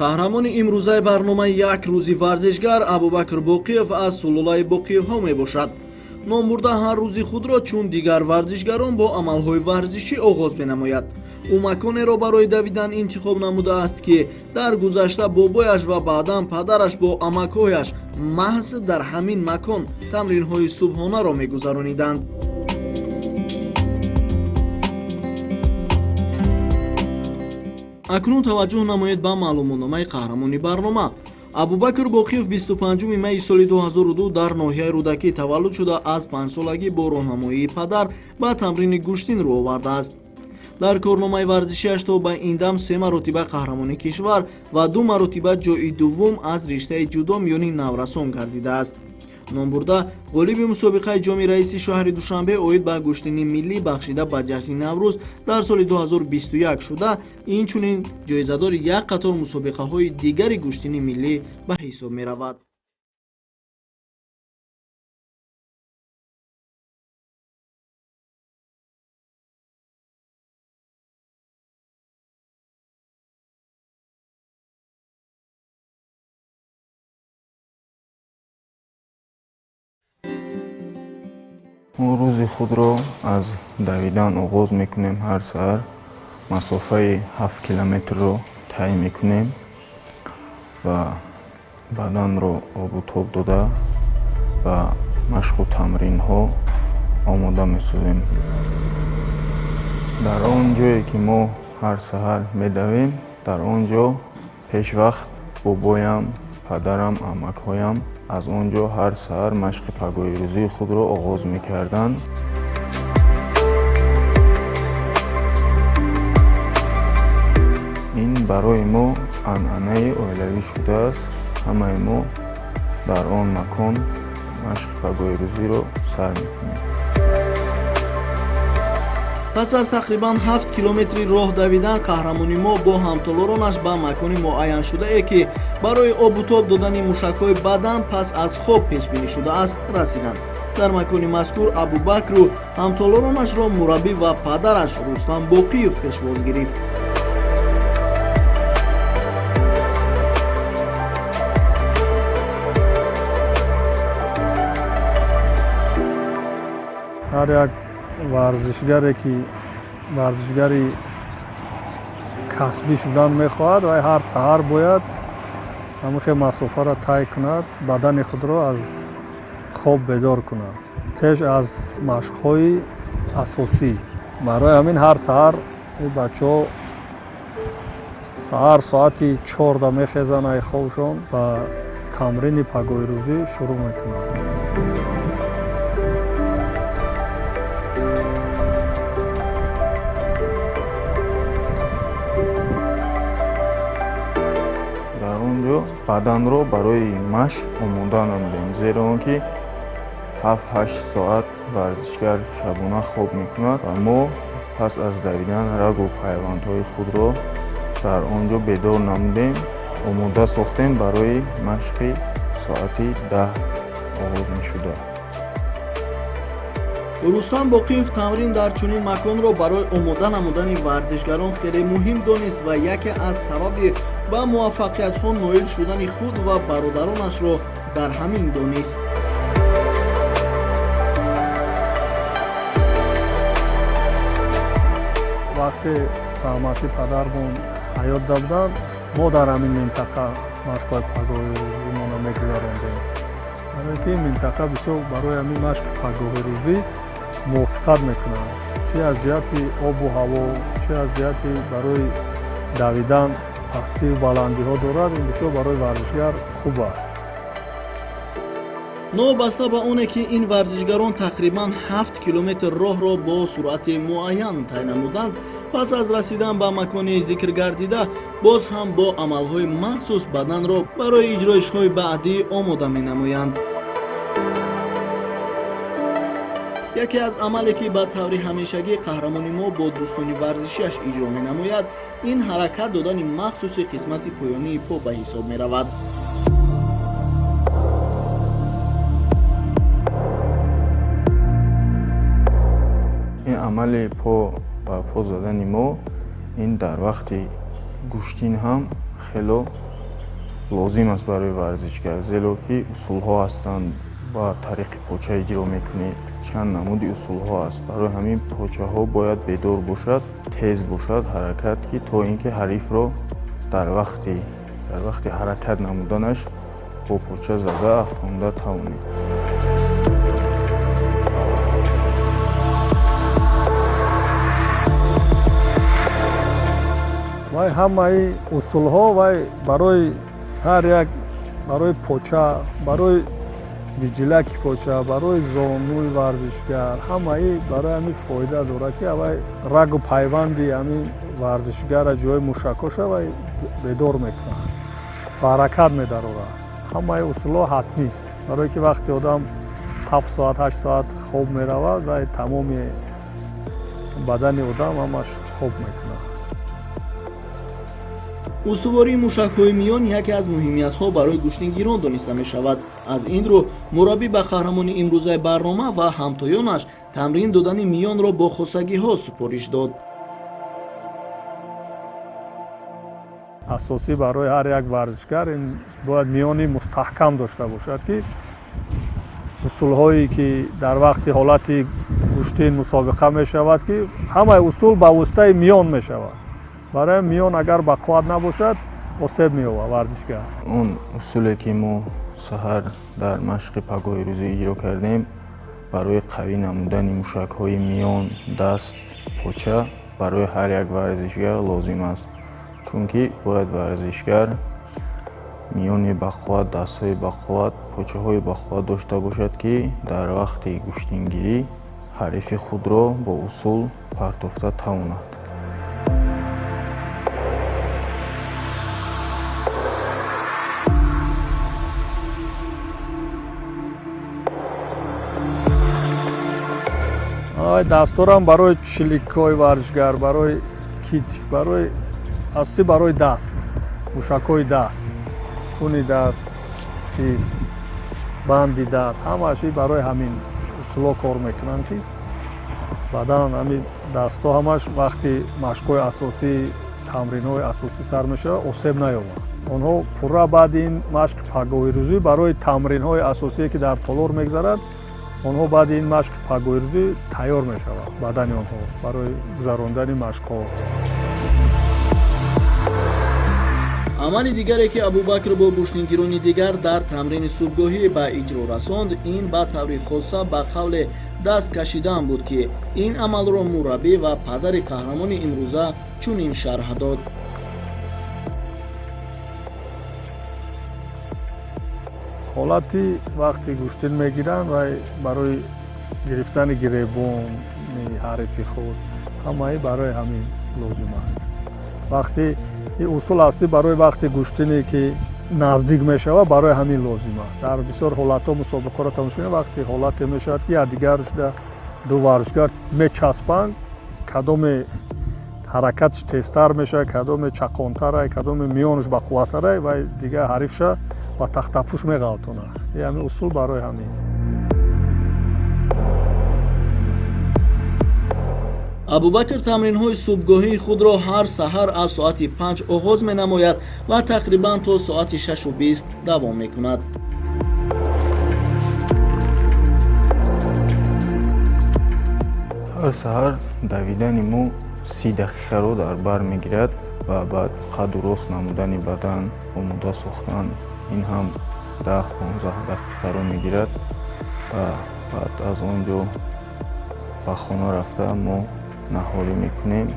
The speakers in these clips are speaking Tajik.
Қаҳрамони имрӯзаи барномаи «Як рӯзи варзишгар» Абубакр Боқиев аз сулолаи Боқиевҳо мебошад. Номбурда ҳар рӯзи худро чун дигар варзишгарон бо амалҳои варзишӣ оғоз менамояд. Ӯ маконеро барои давидан интихоб намудааст, ки дар гузашта бобояш ва баъдан падараш бо амакҳояш маҳз дар ҳамин макон тамринҳои субҳонаро мегузарониданд. Акнун таваҷҷӯҳ намоед ба маълумотномаи қаҳрамони барнома. Абубакр Боқиев 25 майи соли 2002 дар ноҳияи Рӯдакӣ таваллуд шуда, аз 5-солагӣ бо роҳнамоии падар ба тамрини гӯштин рӯ овардааст. Дар корномаи варзишиаш то ба ин дам се маротиба қаҳрамони кишвар ва ду маротиба ҷои дуввум аз риштаи ҷудо миёни наврасон гардидааст. Номбурда ғолиби мусобиқаи Ҷоми раиси шаҳри Душанбе оид ба гӯштини миллӣ, бахшида ба ҷашни Наврӯз, дар соли 2021 шуда, инчунин ҷоизадори як қатор мусобиқаҳои дигари гӯштини миллӣ ба ҳисоб меравад. Мо рӯзи худро аз давидан оғоз мекунем. Ҳар саҳар масофаи 7 километрро тай мекунем ва баданро обу тоб дода, ба машқу тамринҳо омода месозем. Дар он ҷое ки мо ҳар саҳар медавем, дар он ҷо пешвақт бобоям, падарам, амакҳоям аз он ҷо ҳар саҳар машқи пагоҳирӯзии худро оғоз мекарданд. Ин барои мо анъанаи оилавӣ шудааст. Ҳамаи мо дар он макон машқи пагоҳирӯзиро сар мекунем. Пас аз тақрибан 7 километри роҳ давидан, қаҳрамони мо бо ҳамтолоронаш ба макони муайяншудае, ки барои обутоб додани мушакҳои бадан пас аз хоб пешбинӣ шудааст, расиданд. Дар макони мазкур Абубакру ҳамтолоронашро мураббӣ ва падараш Рустам Боқиев пешвоз гирифт. Ҳар як варзишгаре, ки варзишгари касбӣ шудан мехоҳад, вай ҳар саҳар бояд ҳамин хел масофаро тай кунад, бадани худро аз хоб бедор кунад пеш аз машқҳои асосӣ. Барои ҳамин ҳар саҳар ин бачаҳо саҳар соати 4-да мехезанд ай хобшон ва тамрини пагоҳирӯзӣ шурӯъ мекунанд. Дар он ҷо баданро барои машқ омода намудем, зеро он ки 7-8 соат варзишгар шабона хоб мекунад ва мо пас аз давидан рагу пайвандҳои худро дар он ҷо бедор намудем, омода сохтем барои машқи соати 10 оғоз мешуда. Рустам Боқиев тамрин дар чунин маконро барои омода намудани варзишгарон хеле муҳим донист ва яке аз сабаби ба муваффақиятҳо ноил шудани худ ва бародаронашро дар ҳамин донист. Вақте раҳматӣ падармон ҳаёт буданд, мо дар ҳамин минтақа машқҳои пагоҳирӯзимонро мегузарондем, барое ки ин минтақа бисёр барои ҳамин машқи пагоҳирӯзӣ мувофиқат мекунад, чи аз ҷиҳати обу ҳаво, чи аз ҷиҳати барои давидан пастию баландиҳо дорад. Ин бисёр барои варзишгар хуб аст. Новобаста ба оне ки ин варзишгарон тақрибан 7 километр роҳро бо суръати муайян тай намуданд, пас аз расидан ба макони зикргардида боз ҳам бо амалҳои махсус баданро барои иҷроишҳои баъдӣ омода менамоянд. Яке аз амале, ки ба таври ҳамешагӣ қаҳрамони мо бо дӯстони варзишиаш иҷро менамояд, ин ҳаракат додани махсуси қисмати поёнии по ба ҳисоб меравад. Ин амали по ба по задани мо, ин дар вақти гӯштин ҳам хело Лозим аст барои варзишгар, зеро ки усулҳо ҳастанд, ба тариқи поча иҷро мекунӣ, чанд намуди усулҳо аст. Барои ҳамин почаҳо бояд бедор бошад, тез бошад ҳаракат, ки то ин ки ҳарифро дар вақти ҳаракат намуданаш бо поча зада афтонда тавонӣ. Вай ҳамаи усулҳо вай барои ҳар як, барои поча, барои биҷилаки поча, барои зонуи варзишгар, ҳамаи барои ҳамин фоида дорад, ки вай рагу пайванди ҳамин варзишгара, ҷои мушакҳоша вай бедор мекунад, ба ҳаракат медарорад. Ҳамаи усулҳо ҳатмист, барое ки вақте одам 7 соат, 8 соат хоб меравад, вай тамоми бадани одам ҳамаш хоб мекунад. Устувории мушакҳои миён яке аз муҳимиятҳо барои гӯштингирон дониста мешавад. Аз ин рӯ мураббӣ ба қаҳрамони имрӯзаи барнома ва ҳамтоёнаш тамрин додани миёнро бо хосагиҳо супориш дод. Асосӣ барои ҳар як варзишгар ин бояд миёни мустаҳкам дошта бошад, ки усулҳое ки дар вақти ҳолати гӯштин мусобиқа мешавад, ки ҳамаи усул ба воситаи миён мешавад. Барои миён агар бақувват набошад, осеб меёбад варзишгар. Он усуле ки мо саҳар дар машқи пагоҳи рӯзӣ иҷро кардем, барои қавӣ намудани мушакҳои миён, даст, поча барои ҳар як варзишгар лозим аст, чунки бояд варзишгар миёни бақувват, дастҳои бақувват, почаҳои бақувват дошта бошад, ки дар вақти гӯштингирӣ ҳарифи худро бо усул партофта тавонад. Дастҳорам барои чиликҳои варзишгар, барои китф, барои асосӣ барои даст, мушакҳои даст, куни даст, китф, банди даст, ҳамааш барои ҳамин усулҳо кор мекунанд, ки баъдан ҳамин дастҳо ҳамаш вақти машқҳои асосӣ, тамринҳои асосӣ сар мешавад, осеб наёбанд онҳо пурра. Баъди ин машқи пагоҳирӯзӣ барои тамринҳои асосие, ки дар толор мегузарад, онҳо баъди ин машқи пагоҳирӯзӣ тайёр мешавад бадани онҳо барои гузарондани машқҳо. Амали дигаре, ки Абубакр бо гӯштингирони дигар дар тамрини субҳгоҳӣ ба иҷро расонд, ин ба таври хоса ба қавле даст кашидан буд, ки ин амалро мураббӣ ва падари қаҳрамони имрӯза чунин шарҳ дод. Ҳолати вақти гӯштин мегиранд, вай барои гирифтани гиребони ҳарифи худ, ҳамаи барои ҳамин лозим аст. Вақти ин усул ҳастӣ барои вақти гӯштине, ки наздик мешавад, барои ҳамин лозим аст. Дар бисёр ҳолатҳо мусобиқаро тамошо мекунем, вақти ҳолате мешавад, ки якдигар шуда ду варзишгар мечаспанд, кадоме ҳаракатш тезтар мешавад, кадоме чақонтарай, кадоме миёнаш бақувваттарай, вай дигар ҳарифша ба тахтапӯш меғалтонад. Ин ҳамин усул барои ҳамин. Абубакр тамринҳои субҳгоҳии худро ҳар саҳар аз соати 5 оғоз менамояд ва тақрибан то соати 6:20 давом мекунад. Ҳар саҳар давидани мо 30 дақиқаро дар бар мегирад ва баъд қаду рост намудани бадан, омода сохтан, ин ҳам 10-15 дақиқаро мегирад ва баъд аз он ҷо ба хона рафта мо наҳорӣ мекунем.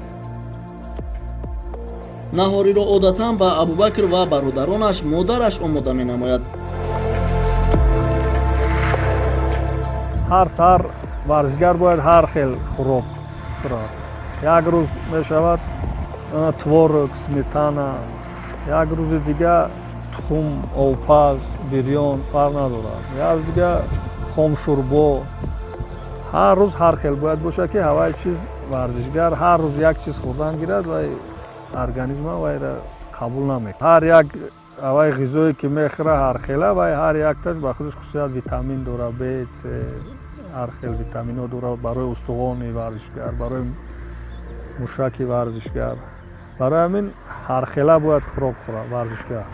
Наҳориро одатан ба Абубакр ва бародаронаш модараш омода менамояд. Ҳар саҳар варзишгар бояд ҳар хел хӯрок хӯрад. Як рӯз мешавад творог, сметана, як рӯзи дига тухм, обпаз, бирён, фарқ надорад, як рӯз дига хомшӯрбо. Ҳар рӯз ҳар хел бояд бошад, ки ҳавай чиз варзишгар ҳар рӯз як чиз хӯрдан гирад, вай организма вайра қабул намекунад. Ҳар як ҳавай ғизое, ки мехӯра, ҳархела, вай ҳар якташ ба худаш хусусият витамин дорад, Б, С, ҳар хел витаминҳо дорад барои устухони варзишгар, барои мушаки варзишгар. Барои ҳамин ҳархела бояд хӯрок хӯрад варзишгар.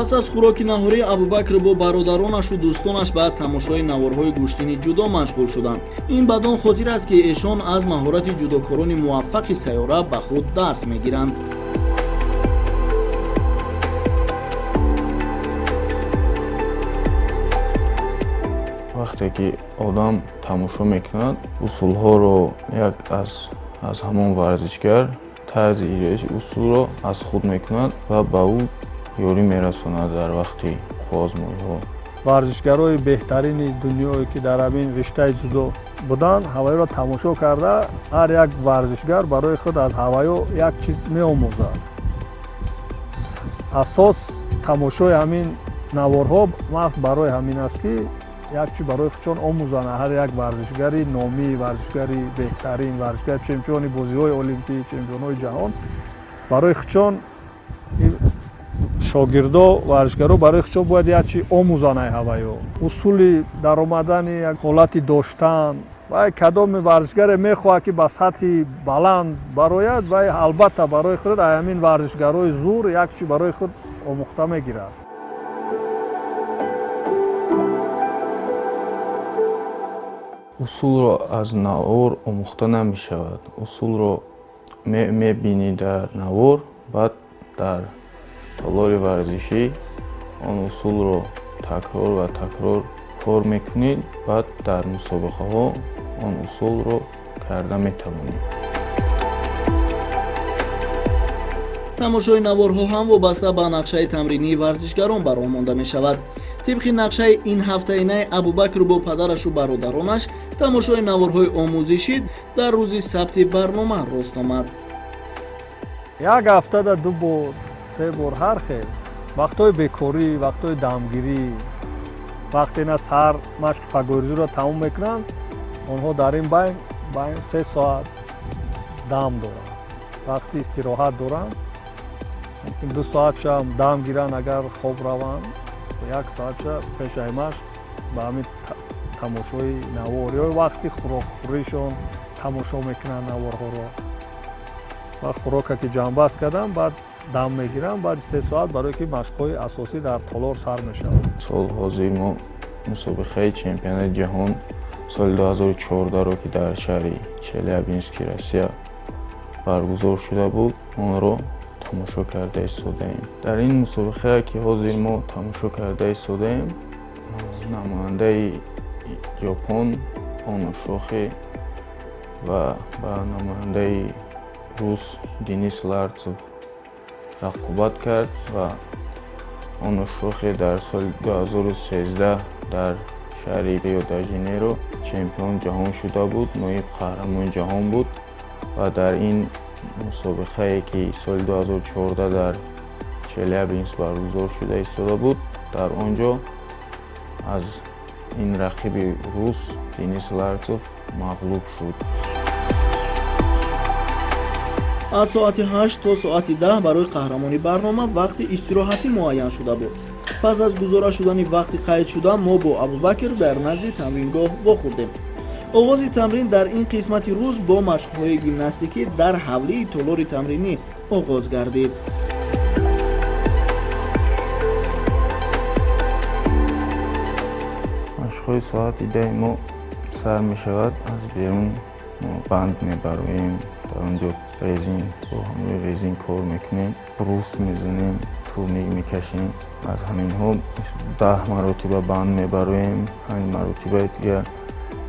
Пас аз хӯроки наҳорӣ Абубакр бо бародаронашу дӯстонаш ба тамошои наворҳои гӯштини ҷудо машғул шуданд. Ин бадон хотир аст, ки эшон аз маҳорати ҷудокорони муваффақи сайёра ба худ дарс мегиранд. Вақте ки одам тамошо мекунад, усулҳоро як аз ҳамон варзишгар тарзи иҷроиши усулро аз худ мекунад ва ба ӯ ёрӣ мерасонад дар вақти қувваозмоиҳо. Варзишгарои беҳтарини дунёе, ки дар ҳамин риштаи ҷудо буданд, ҳаваёро тамошо карда, ҳар як варзишгар барои худ аз ҳаваё як чиз меомӯзад. Асос тамошои ҳамин наворҳо маҳз барои ҳамин аст, ки як чи барои худшон омӯзанд. Ҳар як варзишгари номӣ, варзишгари беҳтарин, варзишгари чемпиони бозиҳои олимпӣ, чемпионҳои ҷаҳон барои худшон, шогирдо, варзишгаро барои худшон бояд як чи омӯзанд. Ай ҳаваё усули даромадани, як ҳолати доштан. Вай кадоми варзишгаре мехоҳад, ки ба сатҳи баланд барояд, вай албатта барои худ ай ҳамин варзишгарои зур як чи барои худ омӯхта мегирад. Усулро аз навор омӯхта намешавад. Усулро мебинӣ дар навор, баъд дар толори варзишӣ он усулро такрор ва такрор кор мекунӣ, баъд дар мусобиқаҳо он усулро карда метавонӣ. Тамошои наворҳо ҳам вобаста ба нақшаи тамринии варзишгарон ба роҳ монда мешавад. Тибқи нақшаи ин ҳафтаинаи Абубакр бо падарашу бародаронаш, тамошои наворҳои омӯзишӣ дар рӯзи сабти барнома рост омад. Як ҳафтада ду бор, се бор, ҳар хел вақтҳои бекорӣ, вақтҳои дамгирӣ, вақте на саҳар машқи пагоҳирӯзиро тамом мекунанд, онҳо дар ин байн 3 соат дам доранд, вақти истироҳат доранд. Мумкин 2 соатшам дам гиранд, агар хоб раванд, як соатша пешаи машқ ба ҳамин тамошои навор ё вақти хӯрокхӯришон тамошо мекунанд наворҳоро ва хӯрока ки ҷамъбаст кардам, баъд дам мегирам, баъди 3 соат, барое ки машқҳои асосӣ дар толор сар мешавад. Сол ҳозир мо мусобиқаи чемпионати ҷаҳон соли 2014-ро, ки дар шаҳри Челябински Россия баргузор шуда буд, онро тамошо карда истодаем. Дар ин мусобиқае, ки ҳозир мо тамошо карда истодаем, намояндаи Ҷопон Оно Шохе ва ба намояндаи рус Денис Ларцев рақобат кард ва Оно Шохе дар соли 2013 дар шаҳри Рио де Жанейро чемпион ҷаҳон шуда буд, ноиб қаҳрамони ҷаҳон буд ва дар ин мусобиқае, ки соли 2014 дар Челябинск баргузор шуда истода буд, дар он ҷо аз ин рақиби рус Денис Ларцев мағлуб шуд. Аз соати 8 то соати 10 барои қаҳрамони барнома вақти истироҳатӣ муайян шуда буд. Пас аз гузора шудани вақти қайдшуда, мо бо Абубакр дар назди тамрингоҳ вохӯрдем. Оғози тамрин дар ин қисмати рӯз бо машқҳои гимнастикӣ дар ҳавлии толори тамринӣ оғоз гардид. Машқҳои соати 10-и мо сар мешавад. Аз берун мо банд мебароем, дар он ҷо резин, бо ҳамроҳи резин кор мекунем, брус мезанем, турник мекашем. Аз ҳаминҳо 10 маротиба банд мебароем, панҷ маротибаи дигар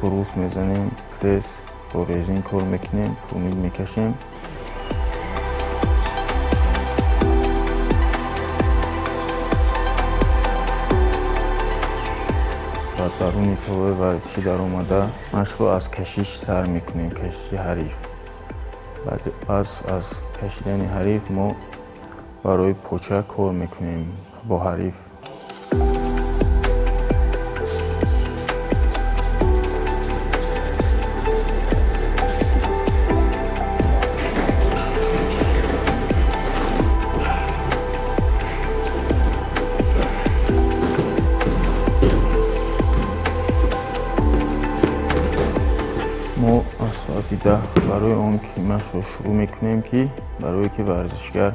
брус мезанем, пресс, бо резин кор мекунем, турник мекашем. Ба даруни толори варзишӣ даромада, машқро аз кашиш сар мекунем, кашиши ҳариф. Пас аз кашидани ҳариф мо барои поча кор мекунем бо ҳариф. Мо аз соати 10 барои он ки машқро шурӯъ мекунем, ки барое ки варзишгар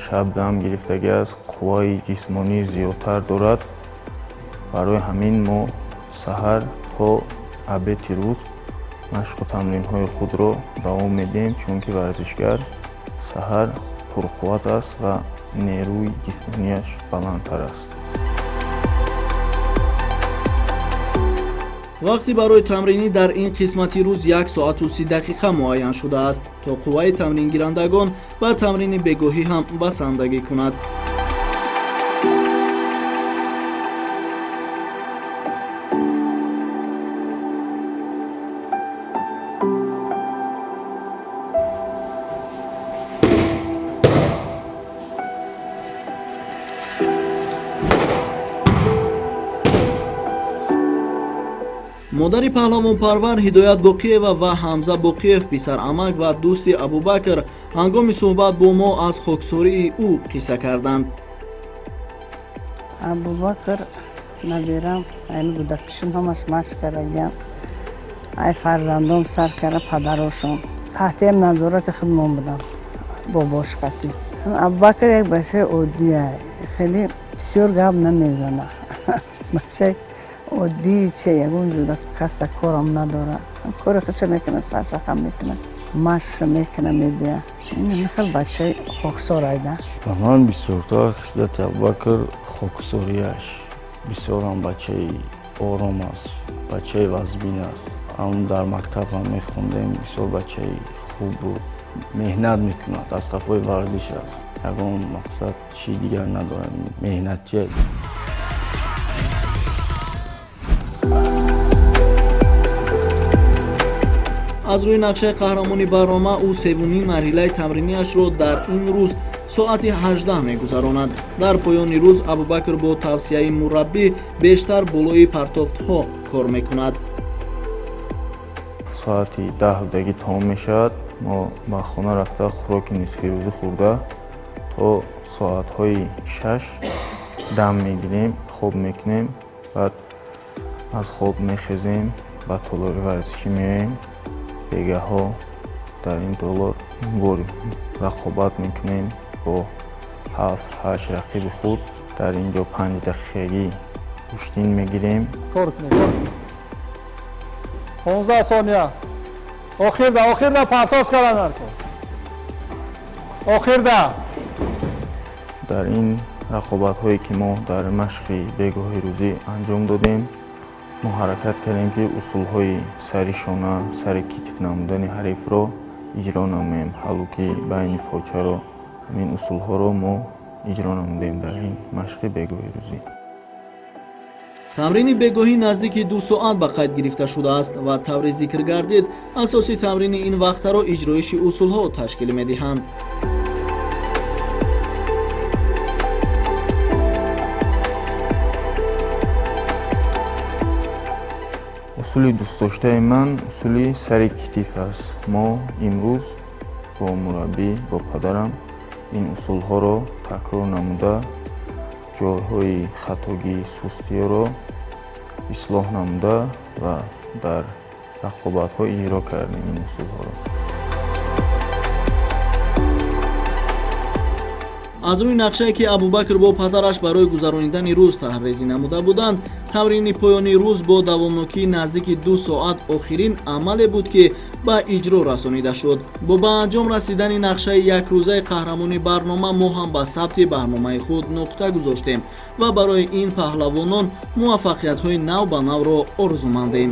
Шаб дам гирифтагӣ аст, қувваи ҷисмонӣ зиёдтар дорад. Барои ҳамин мо саҳар то обеди рӯз машқу тамринҳои худро давом медиҳем, чунки варзишгар саҳар пурқувват аст ва нерӯи ҷисмонияш баландтар аст. Вақти барои тамринӣ дар ин қисмати рӯз 1 соату 30 дақиқа муайян шудааст, то қувваи тамрингирандагон ба тамрини бегоҳӣ ҳам басандагӣ кунад. Модари паҳлавонпарвар Ҳидоят Боқиева ва Ҳамза Боқиев, писарамак ва дӯсти Абубакр, ҳангоми суҳбат бо мо аз хоксории ӯ қисса карданд. Абубакр набирам, ами кӯдакишон ҳамаш машқ кардагиам, ай фарзандом сар карда падарошон таҳтиам назорати худмон будам, бобош қатӣ. Абубакр як бачаи оддия, хеле бисёр гап намезана, бачаи оддии че, ягон ҷуда каса корам надора, кори худша мекуна, сарша хам мекуна, машқша мекуна, мебия. Ин хел бачаи хоксор айда. Ба ман бисёртар хислати Абубакр хоксориаш. Бисёрам бачаи ором аст, бачаи вазбин аст. Ҳам дар мактаб ҳам мехондем, бисёр бачаи хуб буд, меҳнат мекунад, аз қафои варзиш аст, ягон мақсад чӣ дигар надорад, меҳнатия. Аз рӯи нақшаи қаҳрамони барнома, ӯ севумин марҳилаи тамриниашро дар ин рӯз соати 18 мегузаронад. Дар поёни рӯз Абубакр бо тавсияи мураббӣ бештар болои партофтҳо кор мекунад. Соати 10 будагӣ тамом мешавад. Мо ба хона рафта, хӯроки нисфирӯзӣ хӯрда, то соатҳои 6 дам мегирем, хоб мекунем. Баъд аз хоб мехезем, ба толори варзишӣ меоем. Бегаҳҳо дар ин толор бо рақобат мекунем бо ҳафт, ҳашт рақиби худ. Дар ин ҷо 5 дақиқагӣ гӯштин мегирем. Кор кунед, кор кунед. 15 сония. Охирда, охирда партофт кардан наркор, охирда. Дар ин рақобатҳое, ки мо дар машқи бегоҳи рӯзӣ анҷом додем, мо ҳаракат кардем, ки усулҳои сари шона, сари китф намудани ҳарифро иҷро намоем, ҳалуки байни почаро. Ҳамин усулҳоро мо иҷро намудем дар ин машқи бегоҳи рӯзӣ. Тамрини бегоҳӣ наздики 2 соат ба қайд гирифта шудааст ва тавре зикр гардид, асоси тамрини ин вақтаро иҷроиши усулҳо ташкил медиҳанд. Усули дӯстдоштаи ман усули сари китиф аст. Мо имрӯз бо мураббӣ, бо падарам, ин усулҳоро такрор намуда, ҷойҳои хатогӣ, сустиёро ислоҳ намуда ва дар рақобатҳо иҷро кардем ин усулҳоро. Аз рӯи нақшае, ки Абубакр бо падараш барои гузаронидани рӯз таҳрезӣ намуда буданд, тамрини поёнии рӯз бо давомнокии наздики 2 соат охирин амале буд, ки ба иҷро расонида шуд. Бо ба анҷом расидани нақшаи якрӯзаи қаҳрамони барнома, мо ҳам ба сабти барномаи худ нуқта гузоштем ва барои ин паҳлавонон муваффақиятҳои нав ба навро орзумандем.